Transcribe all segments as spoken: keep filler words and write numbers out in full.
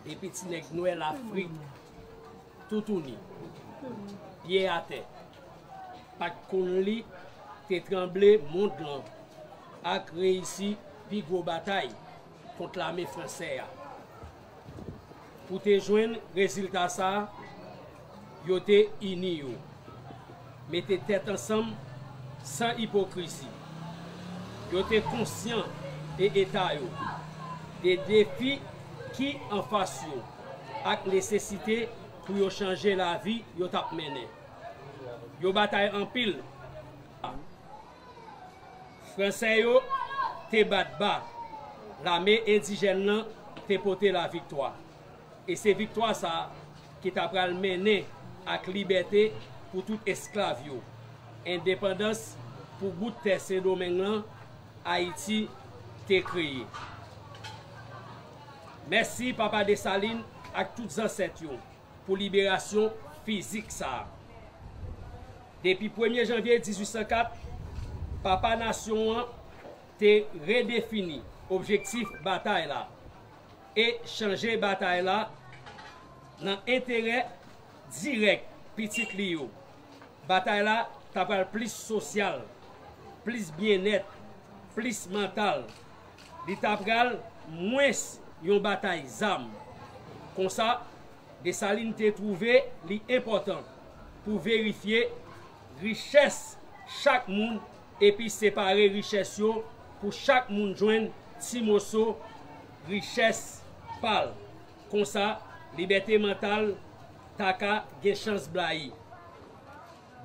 Epi ti nèg nwè Lafrik, toutouni, pye atè, pa t konn li, te tranble mond lan ak reyisi pi gwo batay kont lame fransè a. Pou te jwenn rezilta sa a, yo te ini yo, mete tèt ansanm san ipokrizi. Yo te konsyan de eta yo, de defi ki anfas yo, ak nesesite pou yo chanje lavi yo t ap mennen. Yo batay anpil. Fransè yo te bat ba, lame endijèn nan te pote laviktwa. E se viktwa sa a ki ta pral mennen ak libète pou tout esklav yo, endepandans pou bout tè Sendomeng lan Ayiti te kreye. Mèsi Papa Desalin ak tout zansèt yo pou liberasyon fizik sa a. Depi premye janvye dizuit san kat, Papa Nasyon an te redefini objektif batay la e chanje batay la nan enterè dirèk pitit li yo. Batay la ta pral plis sosyal, plis byennèt, plis mantal. Li ta pral mwens yon batay zam. Konsa, Desalin te twouve li enpòtan pou verifye richès chak moun epi separe richès yo pou chak moun jwenn ti moso richès pa l. Konsa, libète mantal ta ka gen chans blayi.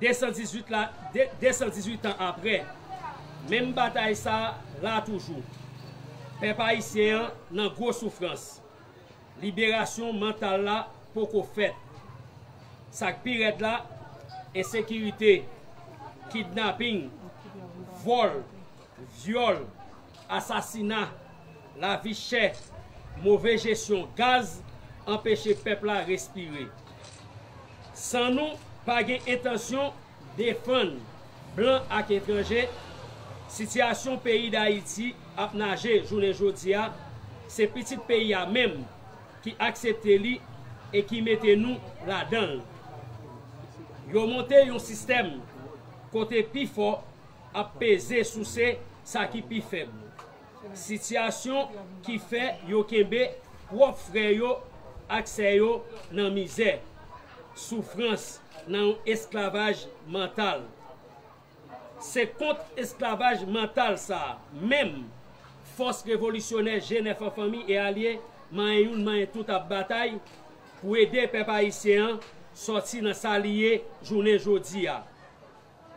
De san dizuit la, de, de san dizuit an apre, menm batay sa a la toujou. Pèp ayisyen an nan gwo soufrans. Liberasyon mantal la poko fèt. Sa k pi rèd la, ensekirite, kidnaping, vòl, vyòl, asasina, lavi chè, move jesyon gaz anpeche pèp la respire. San nou pa gen entansyon defann blan ak etranje, sitiyasyon peyi Dayiti ap naje jounen jodi a, se pitit peyi a menm ki aksepte li e ki mete nou ladan l. Yo monte yon sistèm kote pi fò ap peze souse sa ki pi fèb. Sitiyasyon ki fè yo kenbe pwòp frè yo ak sè yo nan mizè, soufrans, nan yon esklavaj mantal. Se kont esklavaj mantal sa a menm fòs revolisyonè G nèf an fanmi e alye, manyen youn, manyen tout ap batay pou ede pèp ayisyen an sòti nan sa li ye jounen jodi a.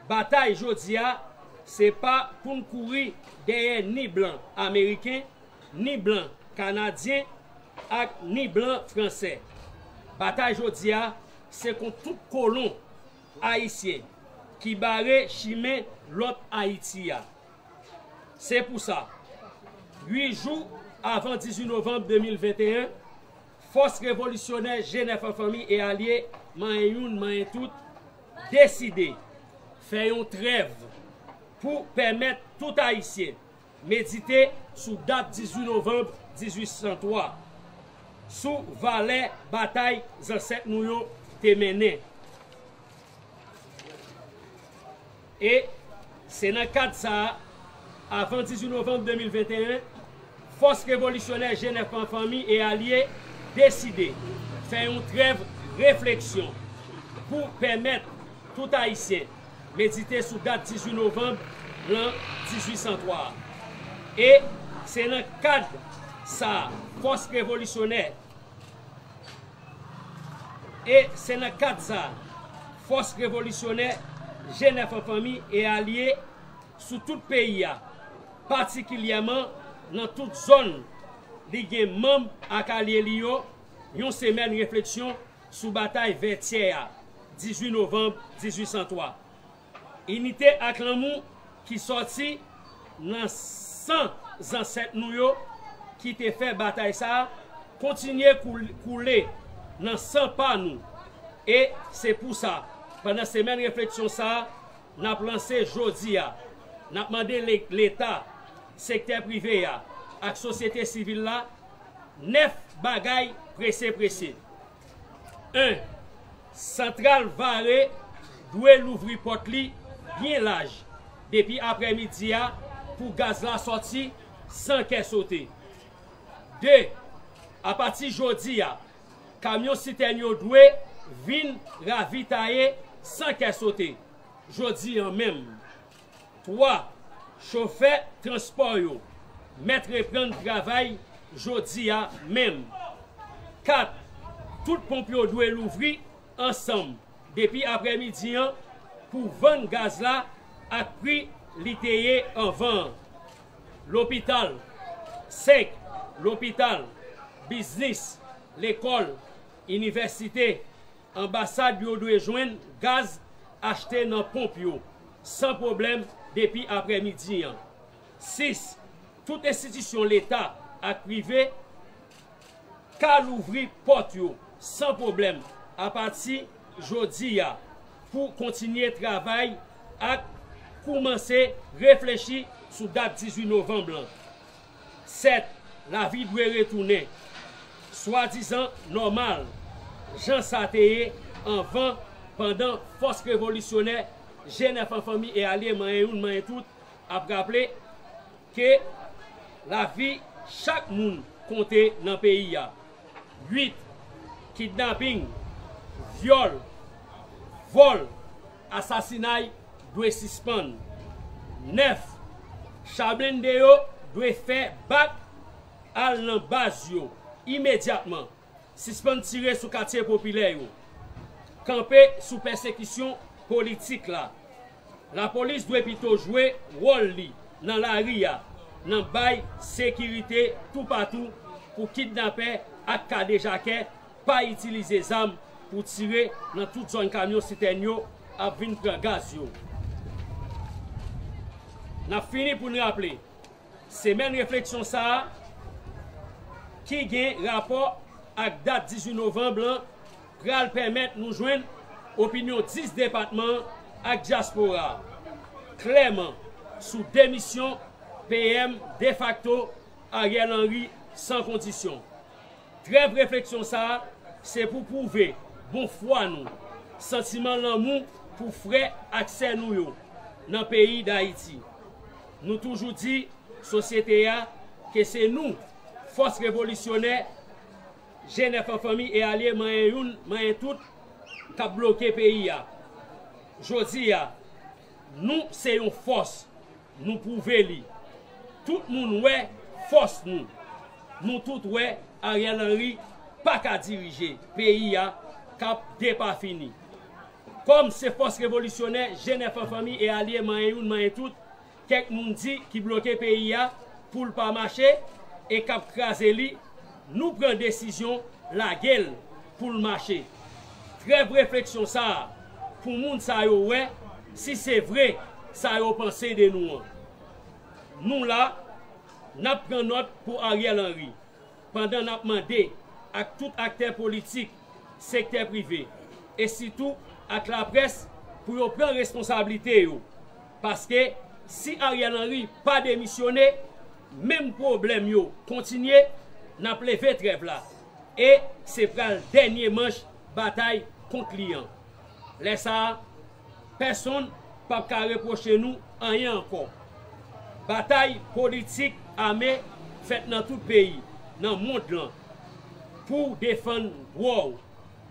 Batay jodi a, se pa pou n kouri dèyè ni blan ameriken, ni blan kanadyen, ak ni blan fransè. Batay jodi a, se kont tout kolon ayisyen ki bare chimen lòt Ayiti a. Se pou sa, uit jou avan dizuit novanm de mil venteyen, fòs revolisyonè G nèf an fanmi e alye, manyen youn, manyen tout, deside fè yon trèv pou pèmèt tout Ayisyen medite sou dat dizuit novanm dizuit san twa, sou valè batay zansèt nou yo te mennen. E se nan kad sa a, avan dizuit novanm de mil venteyen, fòs revolisyonè G nèf an fanmi e alye deside fè yon trèv refleksyon pou pèmèt tout Ayisyen medite sou dat dizuit novanm lan dizuit san twa a. E se nan kad sa a, fòs revolisyonè E se nan kad sa a, fòs revolisyonè G nèf an fanmi e alye sou tout peyi a, patikilyèman nan tout zòn li gen manm ak alye li yo, yon semèn refleksyon sou batay Vètyè a, dizuit novanm dizuit san twa. Inite ak lanmou ki sòti nan san zansèt nou yo ki te fè batay sa a kontinye koul-, koule nan san pa nou. E se pou sa, pandan semèn refleksyon sa a, n ap lanse jodi a, n ap mande le-, Leta, sektè prive a ak sosyete sivil la Nèf bagay prese prese. En, Santral Vare dwe louvri pòt li byen laj depi aprèmidi a pou gaz la sòti san kè sote. De, apati jodi a, kamyon sitèn yo dwe vin ravitaye san kè sote jodi a menm. Twa, chofè transpò yo mèt reprann travay jodi a menm. Kat, tout ponp yo dwe louvri ansanm depi aprèmidi an pou vann gaz la ak pri li te ye anvan an. Lopital. Senk, lopital, biznis, lekòl, inivèsite, anbasad yo dwe jwenn gaz achte nan ponp yo san pwoblèm depi aprèmidi an. Sis, tout enstitisyon leta ak prive ka louvri pòt yo san pwoblèm apati jodi a pou kontinye travay ak koumanse reflechi sou dat dizuit novanm lan. Sèt, lavi dwe retounen swadizan nòmal, jan sa te ye anvan, pandan fòs revolisyonè G nèf an fanmi e alye manyen youn manyen tout ap raple ke lavi chak moun konte nan peyi a. Uit, kidnaping, vyòl, vòl, asasinay dwe sispann. Nèf, cha blende yo dwe fè bak al nan baz yo imedyatman. Sispann tire sou katye popilè yo. Kanpe sou pèsekisyon politik la. Lapolis dwe pito jwe wòl li nan lari a, nan bay sekirite toupatou pou kidnapè ak kadejakè pa itilize zam pou tire nan tout zòn kamyon sitèn yo ap vin pran gaz yo. N ap fini pou n raple, semèn refleksyon sa a ki gen rapò ak dat dizuit novanm lan pral pèmèt nou jwenn opinyon dis depatman ak dyaspora a klèman sou demisyon P M defakto Ariel Henry san kondisyon. Trèv refleksyon sa a se pou pwouve bon fwa nou, santiman lanmou pou frè ak sè nou yo nan peyi Dayiti. Nou toujou di sosyete a ke se nou, fòs revolisyonè, G nèf an fanmi e alye manyen youn manyen tout, k ap bloke peyi a. Jodi a, nou se yon fòs, nou pwouve li. Tout moun wè fòs nou. Nou tout wè Ariel Henry pa ka dirije peyi a k ap depafini. Kòm se fòs revolisyonè G nèf an fanmi e alye manyen youn manyen tout, kèk moun di ki bloke peyi a pou l pa mache e k ap kraze li, nou pran desizyon lage l pou l mache. Trèv refleksyon sa a pou moun sa yo wè si se vre sa yo panse de nou an. Nou la, n ap pran nòt pou Ariel Henry, pandan n ap mande ak tout aktè politik, sektè prive, e sitou ak laprès pou yo pran responsablite yo. Paske si Ariel Henry pa demisyone, menm pwoblèm yo kontinye, n ap leve trèv la. E se pral dènye manch batay kont li an. Lè sa a, pèsonn p ap ka repwoche nou anyen ankò. Batay politik ame fèt nan tout peyi, nan mond lan, pou defann dwa w.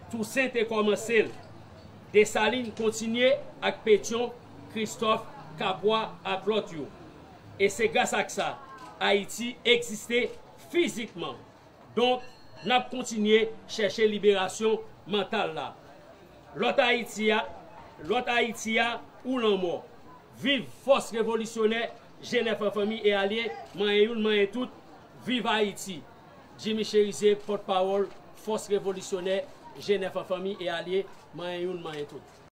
Tousen te kòmanse l. Desalin kontinye ak Petyon, Kristòf, Kapwa ak lòt yo. E se gras ak sa, Ayiti egziste fizikman. Donk, n ap kontinye chèche liberasyon mantal la. Lòt Ayiti a, lòt Ayiti a ou lanmò. Viv fòs revolisyonè G nèf an fanmi e alye, manyen youn, manyen tout. Viv Ayiti! Jimmy Chérizier, pòtpawòl fòs revolisyonè G nèf an fanmi e alye, manyen youn, manyen tout.